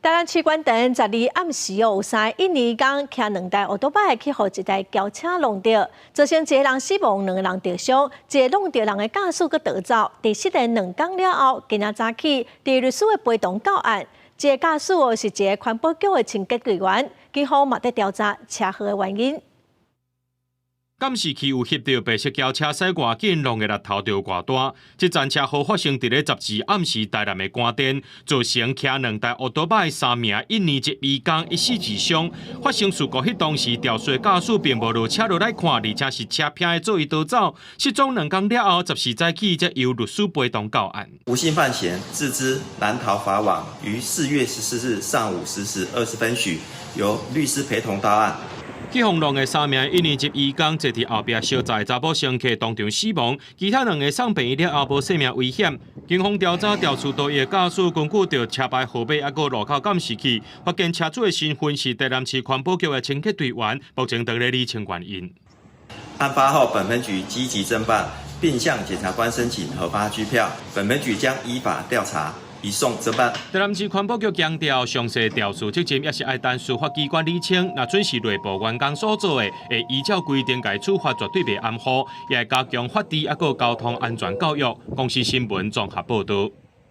台南市關田12暗時哦，有三个印尼移工騎兩台歐多擺去予一台轎車挵著，造成一个人死亡，兩个人著傷，一个挵著人的駕駛閣逃走。佇失聯兩工了後，今仔早起佇律師的陪同到案，這个駕駛哦是一个環保局的清潔隊員，警方嘛佇調查車禍的原因。監視器有翕著白色轎車駛偌緊，挵的力頭著偌大。這樁車禍發生佇咧12暗時台南的官田，造成騎兩台歐多擺三名印尼籍移工一死二傷。發生事故彼當時，肇事駕駛並無落車落來看，而且是車拼的做伊逃走。失蹤兩工了後，14早起才由律師陪同到案。吳姓范閒自知難逃法網，於4月14日上午10時20分許，由律師陪同到案。去予挵的三名印尼籍移工坐佇後壁相載查某乘客當場死亡，其他兩个送病院了後無性命危險。警方調查調出多的駕駛，根據著車牌號碼，抑閣路口監視器，發現車主的身份是台南市環保局的清潔隊員，目前正咧理清原因。案發後，本分局積極偵辦，並向檢察官申請核發拘票。本分局將依法調查，移送偵辦。台南市環保局強調，詳細肇事責任也是愛等司法機關理清。若準是內部員工所做的，會依照規定共處罰，絕對袂含糊。也會加強法治，抑閣交通安全教育。公視新聞綜合報導。